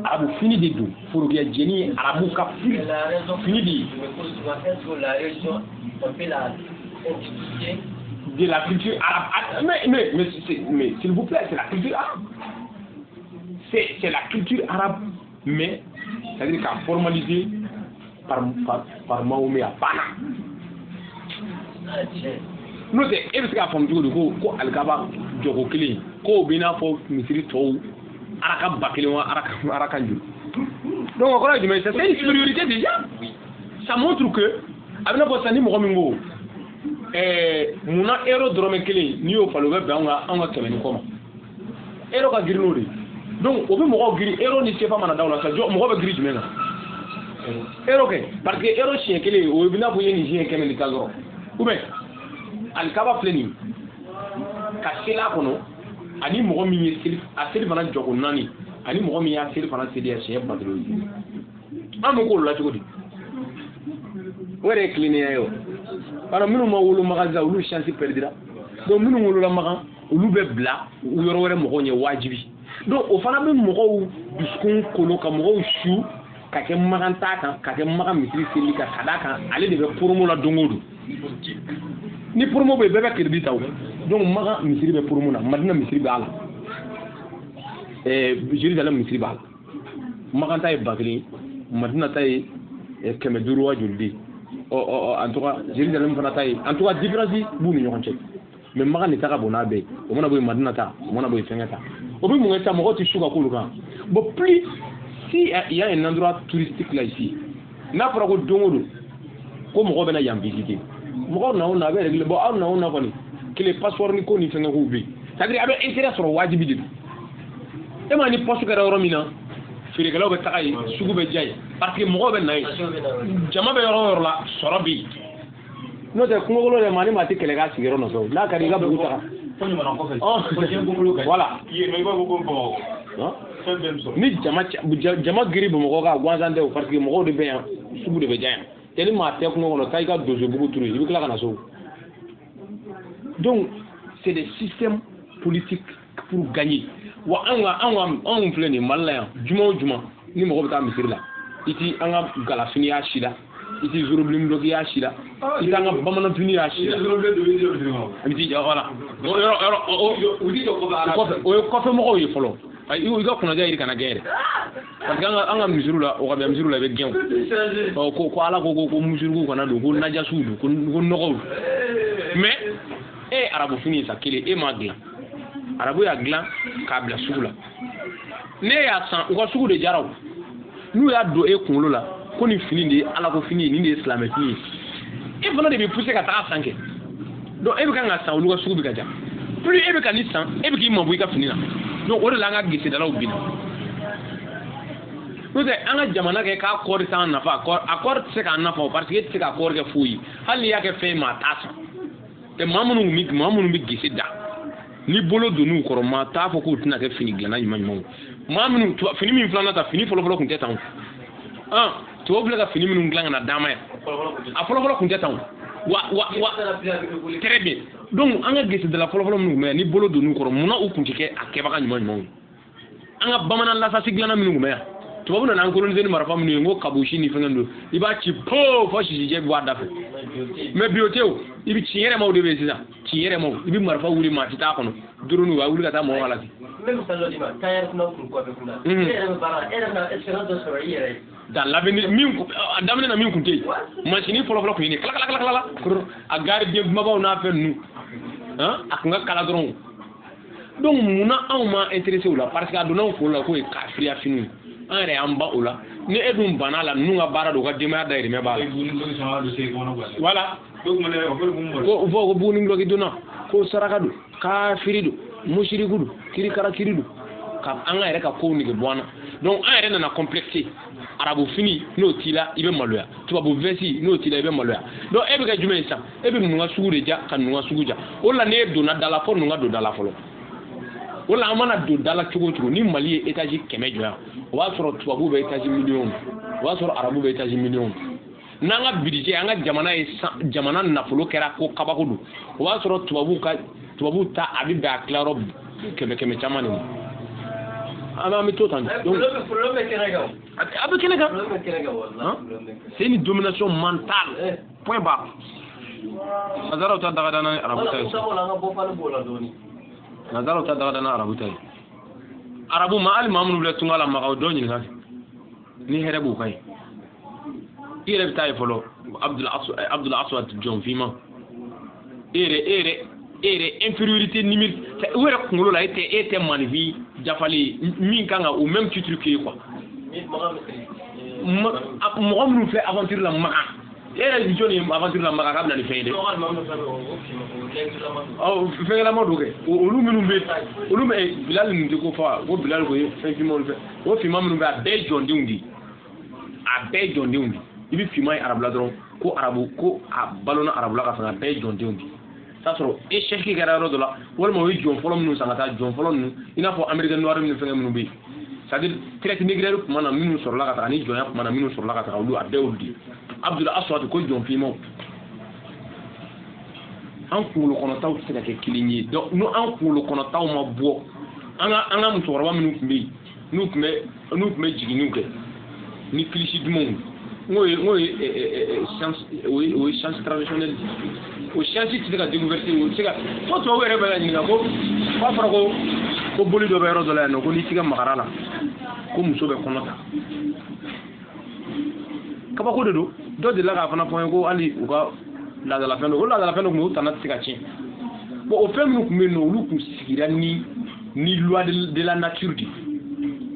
S1: Arabu fini de don, forokɛ jɛni ye arabu ka fini de ye.
S2: La religion, on peut la identifier
S1: de la culture arabe. Mais s'il vous plaît, c'est la culture arabe. C'est la culture arabe, mais c'est-à-dire qu'à formaliser par Mahomet a banna. N'o tɛ e bɛ se k'a faamu cogo di ko alikaba jɔko kelen k'o bɛ i n'a fɔ misiri tɔw araka 1000 wa araka joli. Donc o kɔrɔ ye jumɛn ye? C'est une supériorité déjà. Ça montre que a bɛ n'a fɔ sisan ni mɔgɔ min ko munna euro dɔrɔmɛ kelen n'i y'o falen o bɛ bɛn anw ka 100 ni kɔ ma. Euro ka girin n'o de ye. Donc o bɛ mɔgɔw girin, euro ni CFA mana da o la sisan mɔgɔ bɛ girin jumɛn kan? Euro kɛ, parce que euro siɲɛ kelen o bɛ n'a fɔ i ye nin siɲɛ 110 sɔrɔ. Ou bien alikaba filɛ nin ye ka seli a kɔnɔ, ani mɔgɔ min ye seli a seli fana jɔko 4, ani mɔgɔ min y'a seli fana seli a siɲɛ 1000 ye. An bɛ k'olu la cogo di? O yɛrɛ ye tilennenya ye o. Parce que minnu ma wolo Makan sisan, olu chance perdira. Donc minnu wolola Makan, olu bɛ bila yɔrɔ wɛrɛ mɔgɔw ɲɛ wajibi. Donc o fana bɛ mɔgɔw dusukun kolo ka mɔgɔw su ka kɛ Makan ta kan, ka kɛ Makan misiri seli kan, ka d'a kan ale de bɛ promo la don o don. Ni promo bɛ yen, bɛɛ bɛ crédit ta o. Donc Makan misiri bɛ promo na, Madina misiri bɛ a la, Jérusalem misiri b'a la. Makan ta ye 1000, Madina ta ye 500 wa joli de. Ɔ en tout cas Jérusalem fana ta ye, en tout cas différence b'u ni ɲɔgɔn cɛ. Mais Makan de ta ka bon n'a bɛɛ ye. O mana bɔ yen, Madina ta, o mana bɔ yen, fɛnkɛ ta. O bɛ mun kɛ sisan? Mɔgɔw tɛ su ka k'olu kan. Bon, plus si il y a un endroit touristique là ici, n'a fɔra ko don o don ko mɔgɔw bɛna yan visiter, mɔgɔw na o na, a bɛ régler. Bon, aw na o na kɔni, kelen passeport ni ko ni fɛnkɛ kow bɛ yen, c'est à dire a bɛ intérêt sɔrɔ, wajibi de don. E ma ni poste kɛra yɔrɔ min na, feerekɛlaw bɛ taga yen, sugu bɛ diya yen, parce que mɔgɔw bɛ na yen, jama bɛ yɔrɔ o yɔrɔ la, sɔrɔ bɛ yen. N'o tɛ kungokolo dɛ, maa ni maa tɛ kɛlɛ k'a sigiyɔrɔ nɔfɛ o, n'a ka di i ka bugu taga. Voilà. Ni jama giri Bamakɔ kan, gansan tɛ o, parce que mɔgɔw de bɛ yan, sugu de bɛ diya yan. Tɛ ni maa tɛ kungo kɔnɔ, taa i ka donsobugu turu, i bɛ tila ka na so. Donc c'est des systèmes politiques pour gagner. Wa anw ka anw ka anw filɛ nin ye Mali la yan, juma o juma ni mɔgɔ bɛ taa misiri la, i ti an ka galafini y'a si la, i ti zorobilen dɔ y'a si la, i t'an ka bamananfini y'a si la. I ti jɔ, voilà, yɔrɔ yɔrɔ o kɔfɛ, o ye kɔfɛ mɔgɔw ye fɔlɔ. I ka kunnaja yiri kana gɛn yɛrɛ, parce que an ka misiriw la, o ka bɛn misiriw la, i bɛ gɛn o. Ko Ala ko musiriku kana don, ko najasiw don, ko nɔgɔw don. Mais e ye arabu fini ye sa kelen, e m'a dilan, arabu y'a dilan k'a bila sugu la, ne y'a san, u ka sugu de jara o. N'u y'a don e kunkolo la ko nin fini de ye Ala ko fini ye, nin de ye silamɛ fini ye, e fana de bɛ pousser ka taga san kɛ. Donc e bɛ kan ka san, olu ka sugu bɛ ka ja. Plus e bɛ ka nin san, e bɛ k'i mabɔ i ka fini na. Donc o de la an ka gesedalaw binna. N'o tɛ an ka jamana kɛ k'a kɔɔri t'an nafa, a kɔɔri tɛ se k'an nafa o, parce que e tɛ se ka kɔɔri kɛ foyi ye. Hali n'i y'a kɛ fɛn ye, maa t'a san. Tɛ maa minnu bɛ gese da ni bolo donn'u kɔrɔ, maa t'a fɔ k'u tɛna kɛ fini dilanna ɲuman ɲumanw. Maa minnu fini min filanan ta, fini fɔlɔfɔlɔ tun tɛ tan o. Tubabu filɛ ka fini minnu dilan ka na d'an ma yan, a fɔlɔfɔlɔ tun tɛ tan o. Wa wa wa, très bien. Donc an ka gesedala fɔlɔfɔlɔ minnu tun bɛ yan, ni bolo donn'u kɔrɔ, munna u tun tɛ kɛ a kɛbaga ɲuman ɲumanw ye? An ka bamanan lasasi dilanna minnu tun bɛ yan, tubabu nana an coloniser ni marifa minnu ye, n ko kabusi ni fɛngɛ don, i b'a ci po fɔ sisijɛ bɛ bɔ a da fɛ. Mais bi o tɛ o, i bɛ ci yɛrɛ maw de bɛ yen sisan, ci yɛrɛ maw, i bɛ marifa wuli, maa tɛ taa kɔnɔ, drone u b'a wuli ka taa mɔgɔw la ten.
S2: N bɛ misali dɔ d'i ma, tailleur kunna kun kɔfɛ kunna. E yɛrɛ bɛ baara la, e yɛrɛ bɛna expérience dɔ sɔrɔ i yɛrɛ ye.
S1: Dans l'avenir, min a daminɛ na, min kun tɛ yen, masini fɔlɔfɔlɔ kun ye nin kala kala kala kala, a gari den kumabaw n'a fɛn ninnu, a kun ka kala dɔrɔn. Donc munna anw ma intéressé o la? Parce que a donna anw kunkolo la k'o ye kafiriya finiw ye, an yɛrɛ y'an ban o la. Ni e dun banna la, ninnu ka baara don, u ka denbaya dahirimɛ b'a la. Voilà, ko fɔ ko buguni dulɔki donna ko saraka don, kafiri don, musiriku don, kirikara kiri don, ka an ka yɛrɛ ka kow nege bɔ an na. Donc an yɛrɛ nana complexé. Arabu fini n'o t'i la, i bɛ maloya. Tubabu veste n'o t'i la, i bɛ maloya. Donc e bɛ kɛ jumɛn ye sisan? E bɛ ninnu ka sugu de ja ka ninnu ka sugu ja. O la n'e donna da la, fo ninnu ka don da la fɔlɔ. O la an mana don da la cogo o cogo, ni Mali ye étage 100 jɔ yan, o b'a sɔrɔ tubabuw bɛ étage miliyɔn, o b'a sɔrɔ arabu bɛ étage miliyɔn. N'an ka budget, an ka jamana ye jamana nafolo kɛra ko kabako don, o b'a sɔrɔ tubabuw ka tubabuw ta a bɛ bɛn a tilayɔrɔ kɛmɛ kɛmɛ caman de ma. An bɛ to tan.
S2: Donc problème bɛ kɛnɛ kan.
S1: A bɛ kɛnɛ kan.
S2: Problème bɛ kɛnɛ kan, walahi, problème bɛ kɛnɛ.
S1: C'est une domination mentale, point barre. Nazaraw ta daga ni arabu ta ye.
S2: Wala an ka bɔ fali b'o la dɔɔni.
S1: Nazaraw ta daga ni arabu ta ye. Arabu ma, hali maa minnu filɛ tunga la, maga o dɔ ɲininka ni hɛrɛ b'u kan ye. I yɛrɛ bɛ taa ye fɔlɔ, Abdul Aswad jɔn finman, e yɛrɛ infériorité numérique u yɛrɛ kunkolo la, e tɛ maninfin dafalen ye min kan ka au même titre que ye quoi. Mɔgɔ minnu filɛ aventure la Makan, e yɛrɛ jɔn ye aventure la Makan k'a bɛ na ni fɛn ye dɛ? Ɔ fɛnkɛlama don kɛ, olu minnu bɛ, olu bɛ Bilali ninnu tɛ ko fɔ ko Bilali ko ye fɛn finmanw fɛ, o finman minnu bɛ, a bɛɛ ye jɔndenw de ye, a bɛɛ ye jɔndenw de ye. I bɛ finman ye arabula dɔrɔn, ko arabu, ko a balona arabula ka fɛn, a bɛɛ ye jɔndenw de ye. T'a sɔrɔ échec kɛra yɔrɔ dɔ la, walima o ye jɔn fɔlɔ minnu san ka taa, jɔn fɔlɔ ninnu, i n'a fɔ américain noir minnu, fɛngɛ minnu bɛ yen, c'est à dire traite négrière tuma na minnu sɔrɔla ka taga, ani jɔnya tuma na minnu sɔrɔla ka taga, olu a bɛɛ y'olu de ye. Abdul Aswad ko jɔn finmanw. An kunkolo kɔnɔtaw tɛ se ka kɛ kelen ye. Donc n'o an kunkolo kɔnɔtaw ma bɔ, an ka musokɔrɔba minnu tun bɛ yen, n'u tun bɛ jiginniw kɛ ni kilisi dumanw, N k'o ye science, o ye science traditionnelle. O science tɛ se ka découverte, o tɛ se ka fo tubabu yɛrɛ bɛ ka ɲininka ko f'a fɔra ko boli dɔ bɛ yɔrɔ dɔ la yan nɔ, ko n'i tigɛ magara la ko muso bɛ kɔnɔ ta. Kabako de don. Dɔ delila k'a fana fɔ n ye ko hali u ka laadalafɛn dɔ, o laadalafɛn dɔ tun bɛ yen, o tana tɛ se ka tiɲɛ. Bon, o fɛn minnu tun bɛ yen nɔ, olu tun sigira ni loi de la nature de ye.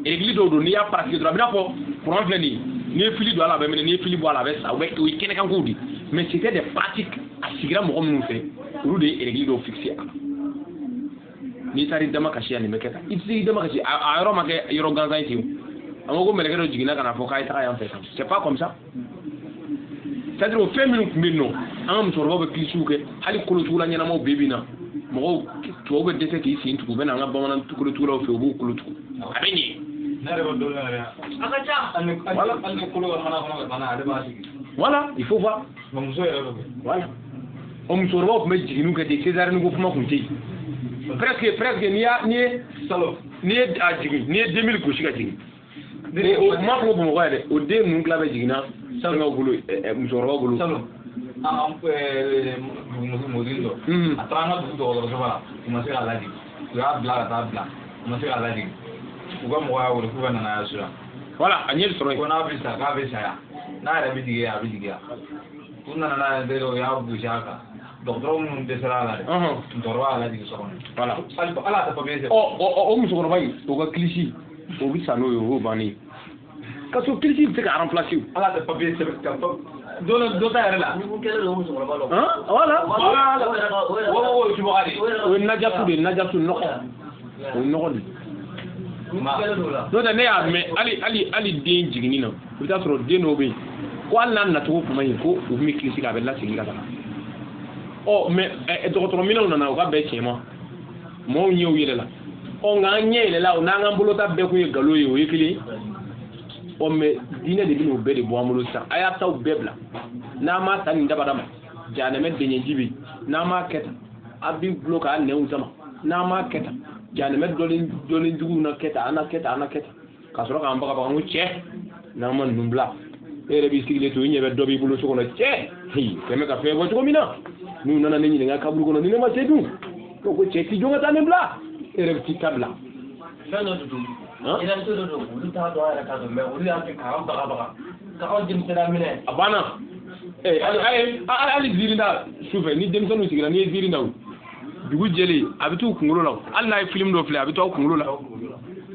S1: Règle dɔw don, n'i y'a pratiquer dɔrɔn, a bɛ n'a fɔ courant filɛ nin ye, n'i ye fili don a la a bɛ minɛ, n'i ye fili bɔ a la a bɛ sa. O ye kɛnɛkankow de ye, mais c'était des pratiques. A sigira mɔgɔ minnu fɛ, olu de ye règle dɔw fixer a la. N'i taara i dama kasi yan, nin bɛ kɛ tan. I tɛ se k'i dama kasi a yɔrɔ ma kɛ yɔrɔ gansan ye ten o. An ko mɛlɛkɛ dɔ jiginna ka na fɔ k'a ye taga yan fɛ tan, c'est pas comme ça. C'est à dire o fɛn minnu tun bɛ yen nɔ, an ka musokɔrɔbaw bɛ kilisiw kɛ, hali kolotugula ɲɛnamaw bɛɛ bɛ na. Mɔgɔw tubabu bɛ dɛsɛ k'i sen tugu, u bɛ na an ka bamanan kolotugulaw fɛ, u b'u kolo tugu, a bɛ ɲɛ.
S3: Ne yɛrɛ bɛ don yɛrɛ.
S2: A ka ca.
S3: Hali ni kolo ka mana kɔnɔ ka taa n'a ye, ale b'a sigi.
S1: Voilà, il faut voir.
S3: Mais muso yɛrɛ bɛ kɛ.
S1: Voilà. O musokɔrɔbaw tun bɛ jiginniw kɛ ten, césarienne ko kuma tun tɛ yen. Presque n'i y'a n'i ye
S3: Salo.
S1: N'i ye a jigin, n'i ye 2000 gosi ka jigin. O ma fɔ ko Bamakɔ yan dɛ, o den ninnu tila bɛ jiginna fɛngɛw bolo, musokɔrɔbaw bolo.
S3: Salo. An mɔden dɔ. A taara an ka dugu dɔgɔtɔrɔsoba la, u ma se k'a lajigin. U y'a bila ka taa bila, u ma se k'a lajigin. U ka mɔgɔ y'a wele k'u ka na n'a ye so yan.
S1: Voilà, a ɲɛ bɛ sɔrɔ yen.
S3: Ko n'a bɛ sa, k'a bɛ saya. N'a yɛrɛ bɛ jigin, a bɛ jigin yan. U nana n'a ye dɔrɔn, u y'a gosi a kan. Dɔgɔtɔrɔ minnu dɛsɛra a la dɛ. Musokɔrɔba y'a lajigin so kɔnɔ.
S1: Voilà.
S3: Hali a tɛ papiye sɛbɛn.
S1: Ɔ o musokɔrɔba in, o ka kilisi, o bɛ sa n'o ye, o y'o bannen ye. Ka sɔrɔ kilisi bɛ se ka remplacer o.
S3: Hali a tɛ papiye sɛbɛn ka dɔ ta yɛrɛ la.
S2: Ni kun kɛlen don musokɔrɔba la.
S1: Han, voilà.
S3: Voilà. O ye subaga de ye.
S1: O ye najasu de ye, najasu nɔgɔ. O ye nɔgɔ de ye. N'o tɛ ne y'a mɛn hali den jiginni na, i bɛ taa sɔrɔ den dɔw bɛ yen ko hali n'a nacogo kun ma ɲi, ko u bɛ kilisi kɛ, a bɛ lasegin ka taga. Ɔ mais dɔgɔtɔrɔ minɛnw nana, u ka bɛn tiɲɛ ma, mɔgɔw ɲɛw yɛlɛla. Ɔ nka an ɲɛ yɛlɛla o n'an k'an bolota bɛɛ kun ye nkalon ye, o ye kelen ye. Ɔ mais diinɛ de bɛn'o bɛɛ de bɔ an bolo sisan. A y'a taw bɛɛ bila, n'a m'a ta nin dabada ma, janɛmɛ deɲɛji bɛ yen. N'a m'a kɛ tan, a b'i gulo k'a nɛnw sama. N'a m'a kɛ tan, janɛmɛ dɔlen juguw na kɛ tan, an na kɛ tan, an na kɛ tan, ka sɔrɔ k'an bagabaga. N ko cɛ, n'an ma ninnu bila, e yɛrɛ b'i sigilen to, i ɲɛ bɛ dɔ b'i bolo so kɔnɔ. Cɛ, kɛmɛ ka fɛn bɔ cogo min na, n'u nana ne ɲininka kaburu kɔnɔ, ni ne ma se dun, ko cɛ t'i jɔ ka taa nin bila, e yɛrɛ bɛ t'i ta bila.
S2: Fɛn dɔ de don, réalité dɔ don, olu t'a dɔn, an yɛrɛ t'a dɔn, mais olu y'a kɛ k'an bagabaga, k'anw denmisɛnninya minɛ.
S1: A banna. Hali ziiri da sufɛ, ni denmisɛnninw sigira, n'i ye ziiri da o dugu jɛlen, a bɛ t'u kunkolo la. Hali n'a ye film dɔ filɛ, a bɛ t'aw kunkolo la,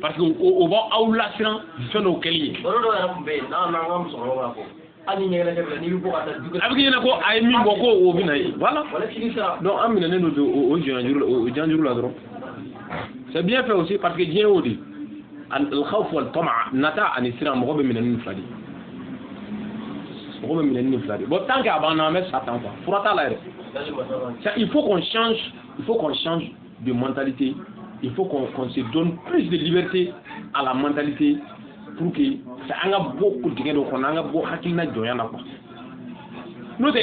S1: parce que o b'aw lasiran fɛn dɔw kɛli ye.
S2: Baro dɔw yɛrɛ tun bɛ yen, n'an ka musokɔrɔbaw b'a fɔ, hali ni ɲɛgɛnɛ kɛ bila, n'i bɛ bɔ ka taa du
S1: a bɛ k'i ɲɛna ko a ye min bɔ, ko o bɛ na ye. Voilà. Donc an minɛnen don o jɔnjuru la, o janjuru la dɔrɔn. C'est bien fait aussi, parce que diɲɛ y'o de ye. Al-khawf wal-tama, nata ani siran, mɔgɔ bɛ minɛ ni fila de ye. Mɔgɔ bɛ minɛ ni fila de ye. Bon, tant que a b'an na, an bɛ sa tan quoi. Fura t'a la yɛrɛ. Il faut qu'on change, il faut qu'on change de mentalité. Il faut qu'on se donne plus de liberté à la mentalité pour que an ka bɔ dingɛ dɔ kɔnɔ, an ka bɔ hakilina jɔnya la quoi. N'o tɛ,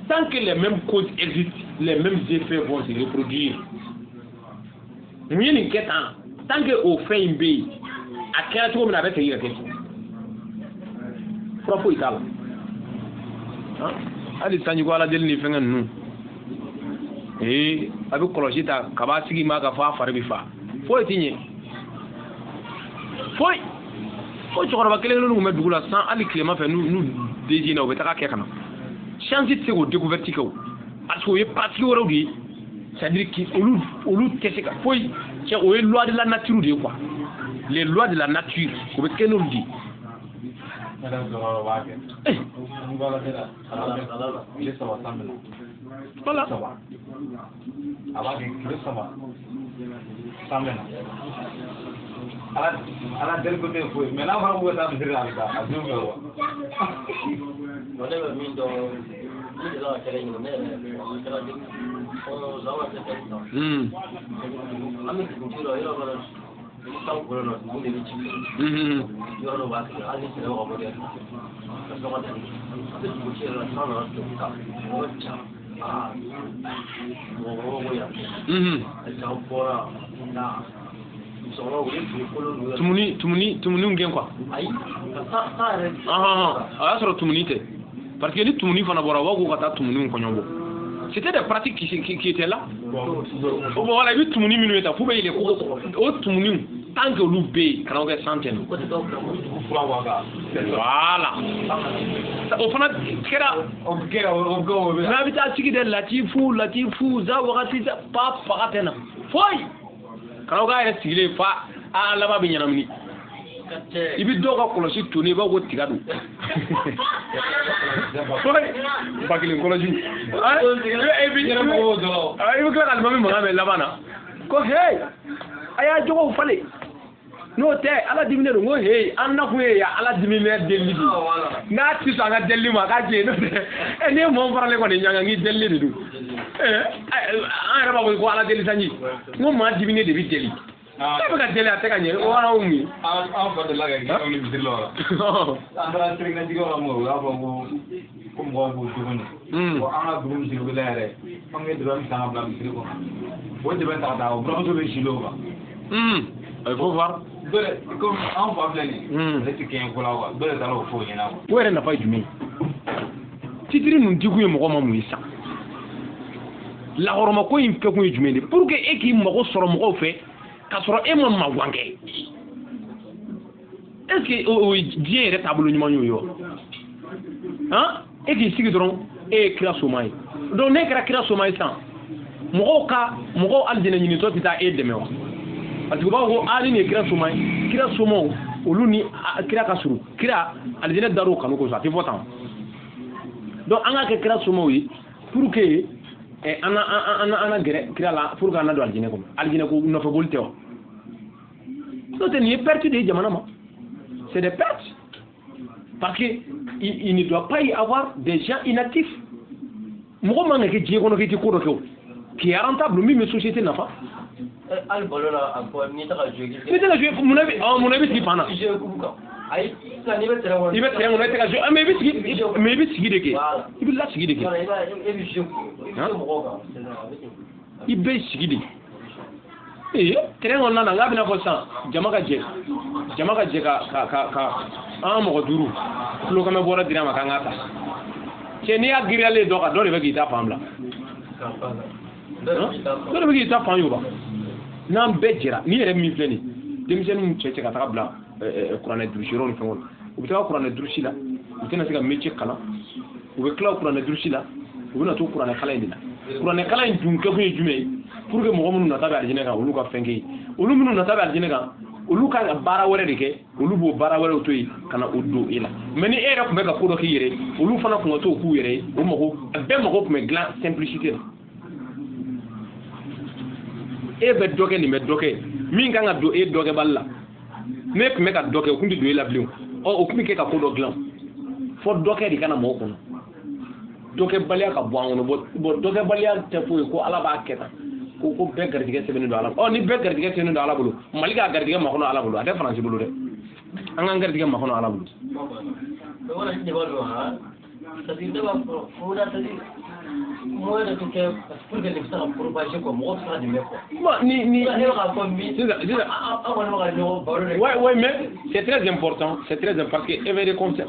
S1: tant que les mêmes causes existent, les mêmes effets vont se reproduire. Mun ye nin kɛ tan? Tant que o fɛn in bɛ yen, a kɛra cogo min na, a bɛ segin ka kɛ ten. Fura foyi t'a la. Hali sanjiko ala deli ni fɛngɛ ninnu, a bɛ kɔlɔsi ta kaba sigi ma ka fɔ a fari bɛ fa, foyi ti ɲɛ, foyi. Fo cɛkɔrɔba kelen kelen tun bɛ dugu la san, hali tilema fɛ n'u DG na, u bɛ taga kɛ ka na. Chance tɛ se k'o découverte kɛ o, parce que o ye pratique wɛrɛw de ye. C'est à dire que olu tɛ se ka foyi cɛ, o ye loi de la nature de ye quoi. Les lois de la nature, o bɛ kɛ n'olu de ye. Voilà.
S3: A b'a kɛ kile saba san bɛ na. Ala deli ko tɛ foyi, mais n'a fɔra k'u bɛ taa misiri la, a bɛ taa a denw bɛ wa.
S2: Ne bɛ min dɔn, ne delila ka kɛlɛ ɲini, ne yɛrɛ kɛra fɔlɔ san ka tɛ san. An bɛ dugutigi dɔ yɔrɔ dɔ la, ni san kolo la, dugu de bɛ ci. Yɔrɔ dɔ b'a tigɛ, hali ni sɛnɛ bɛ ka bɔ dɛ, ka sɔrɔ ka danni. An bɛ dugutigi yɛrɛ la, san nana tigɛ ka mɔgɔ ca. Mɔgɔkɔrɔbaw ko yan. San bɔra na
S1: Tumuni gɛn quoi.
S2: Ayi, san yɛrɛ.
S1: A y'a sɔrɔ tumuni tɛ. Parce que ni tumuni fana bɔra, u b'a fɔ ko ka taa tumuni kɔɲɔbɔ. C'était des pratiques qui étaient là. Bon, voilà, i bɛ tumuni minnu ye tan, f'u bɛ yɛlɛ ko o tumuni tant que olu bɛ yen, kana kɛ san tɛ nin. Voilà. O fana kɛra. N'a bɛ taa sigi dɛ, latifu latifu za wagati pa faga tɛ na foyi. Kana k'a yɛrɛ sigilen fa a laban bɛ ɲɛnamini. I bɛ dɔw ka kɔlɔsi toni, i b'a fɔ ko tiga don. Foyi ba kelen kɔlɔsi. I bɛ tila ka alimami mankan mɛn laban na. Ko hey, a y'a jogow falen. N'o tɛ ala diminen don, ko hey, an nakun ye ya ala dimi bɛ delili de. N'a ti sɔn an ka delili ma, a k'a jɛ n'o tɛ. Ɛ n'i ye mɔgɔ faralen kɔni ɲɔgɔn kan k'i delili de don. An yɛrɛ b'a fɔ ko ala deli sanji. N ko maa diminen de bɛ deli. E bɛ ka deli a tɛ ka ɲɛ, o fana y'o mun ye.
S3: An fa delila ka kɛ ni misiri la o la. An taara sirikɛnɛjigiyɔrɔ la mun u y'a fɔ ko mɔgɔw b'u cogo ni. Bon, an ka dugu misiri wele yɛrɛ, an ye dɛbɛn san ka bila misiri kɔnɔ. O dɛbɛn ta ka taa, o buramuso bɛ si l'o kan.
S1: Il faut voir.
S3: Dɔ de komi an fa filɛ nin ye, ale tɛ kɛɲɛ ko la quoi, dɔ de taara o fɔ o ɲɛna quoi.
S1: O yɛrɛ nafa ye jumɛn ye? Titiri ninnu dikun ye mɔgɔ ma mun ye sisan? Lahɔrɔmako in kɛkun ye jumɛn de ye? Pour que e k'i mago sɔrɔ mɔgɔw fɛ k'a sɔrɔ e ma maguwan kɛ. Est ce que o ye diɲɛ yɛrɛ taabolo ɲuman y'o ye wa? Han? E k'i sigi dɔrɔn, e ye kira soma ye. Donc n'e kɛra kira soma ye sisan, mɔgɔw ka mɔgɔw alijinɛ ɲinitɔ tɛ taa e dɛmɛ wa? Parce que u b'a fɔ ko aa ni nin ye kira soma ye, kira somaw olu ni kira ka surun, kira alijinɛ dar'o kanu kosɔn, a tɛ fɔ tan. Donc an k'a kɛ kira somaw ye pour que an na gɛrɛ kira la pour que an na don alijinɛ kɔnɔ. Alijinɛ ko nɔfɛ boli tɛ wa? N'o tɛ nin ye perte de ye jamana ma. C'est des pertes. Parce que il ne doit pas y avoir des gens inactifs. Mɔgɔ man ka kɛ diɲɛ kɔnɔ k'i tɛ ko dɔ kɛ o. Qui est rentable, min bɛ société nafa.
S2: Hali balo la a fɔ n'i tɛ ka jouer.
S1: N'i tɛ ka jouer, mun na i bɛ sigi fan na?
S2: Jouer coupe kan. Ayi, sisan n'i bɛ terrain kɔnɔ.
S1: I bɛ terrain kɔnɔ, i tɛ ka jouer, mais i bɛ sigi, mais i bɛ sigi de kɛ. I bɛ lasigi de kɛ.
S2: E bɛ jouer mɔgɔw kan.
S1: I bɛ sigi de. Ee, terrain kɔnɔna na, n k'a bɛna fɔ sisan, jama ka jɛ ka an mɔgɔ duuru tulo kɛmɛ bɔra dira ma k'an k'a ta. Cɛ n'i y'a giriyalen dɔ kan, dɔ de bɛ k'i ta fan bila. Dɔ de bɛ k'i ta fan yoba. N'an bɛɛ jɛra, n'i yɛrɛ min filɛ nin ye, denmisɛnninw cɛ ka taga bila kuranɛ durusi yɔrɔ ni fɛnw na. U bɛ taga kuranɛ durusi la, u tɛna se ka métier kalan. U bɛ tila kuranɛ durusi la, u bɛna to kuranɛ kalan in de la. Kuranɛ kalan in dun kɛkun ye jumɛn ye? Pour que mɔgɔ minnu nata bɛ alijinɛ kan, olu ka fɛn kɛ ye. Olu minnu nata bɛ alijinɛ kan, olu ka baara wɛrɛ de kɛ, olu b'o baara wɛrɛw to yen ka na o don e la. Mais ni e yɛrɛ tun bɛ ka ko dɔ k'i yɛrɛ ye, olu fana tun ka t'o k'u yɛrɛ ye, o mago bɛɛ mago tun bɛ dilan simplicité la. E bɛ dɔ kɛ, nin bɛ dɔ kɛ, min kan ka don e dɔkɛbali la, n'e tun bɛ ka dɔ kɛ, o tun tɛ don e la bilen. Ɔ o tun bɛ kɛ ka ko dɔ dilan. Fɔ dɔkɛ de ka na mɔgɔ kɔnɔ. Dɔkɛbaliya ka bɔ an kɔnɔ. Bon, dɔkɛbaliya tɛ foyi ye ko Ala b'a kɛ tan. Ko bɛɛ garijɛgɛ sɛbɛnnen don Ala bolo. Ɔ ni bɛɛ garijɛgɛ sɛbɛnnen don Ala bolo, Mali k'a garijɛgɛ makɔnɔ Ala bolo, a tɛ Faransi bolo dɛ. An k'an garijɛgɛ makɔnɔ Ala bolo. Ouais, mais c'est très important, parce que éveil de conscience,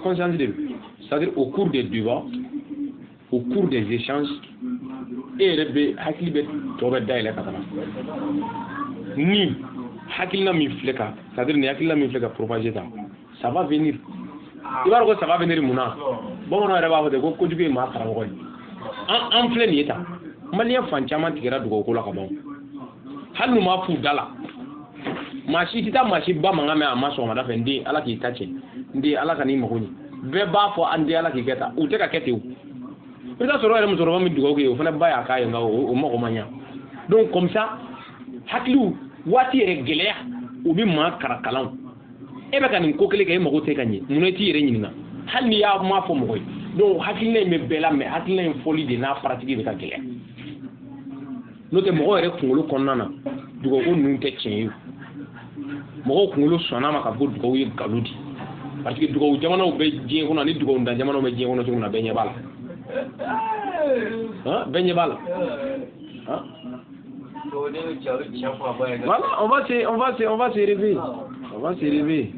S1: c'est-à-dire au cours des débats, au cours des échanges, e yɛrɛ bɛ hakili bɛ tɔ bɛ dayɛlɛ ka taga ni hakilina min filɛ ka, c'est-à-dire ni hakilina min filɛ ka propager tan, ça va venir. I b'a dɔn ko ça va venir mun na? Bamananw yɛrɛ b'a fɔ ten ko kojugu ye maa karamɔgɔ ye. An filɛ nin ye tan, maliyɛn fan caman tigɛra dugawuko la ka ban, hali n'u m'a f'u da la. Maa si tɛ taa maa si ba mankan mɛn a ma sɔgɔmada fɛ, n den Ala k'i ta tiɲɛ, n den Ala ka n'i mago ɲɛ. Bɛɛ b'a fɔ an den Ala k'i kɛ tan, u tɛ ka kɛ ten o. I bɛ taa sɔrɔ yɛrɛ musokɔrɔba min dugawu kɛ ye, o fana ba y'a k'a ye, nka o mago ma ɲa. Donc comme ça, hakiliw waati yɛrɛ gɛlɛya, u bɛ maa kara kalan. E bɛ ka nin ko kelen kɛ, e mago tɛ ka ɲɛ, munna i t'i yɛrɛ ɲininka? Hali n'i y'a ma fɔ mɔgɔ ye. Donc hakilina in bɛ bɛɛ la, mais hakilina in fɔli de n'a pratique bɛ ka gɛlɛya. N'o tɛ mɔgɔw yɛrɛ kunkolo kɔnɔna na, dugawu ninnu tɛ tiɲɛ ye. Mɔgɔw kunkolo sɔnna ma k'a fɔ ko dugawu ye nkalon de ye. Parce que dugawu jamanaw bɛ diɲɛ kɔnɔ ani dugawu dan jamanaw bɛ diɲɛ kɔnɔ cogo min na, bɛɛ ɲɛ b'a la. Bɛɛ ɲɛ b'a la. Voilà, on va se réveiller. On va se réveiller.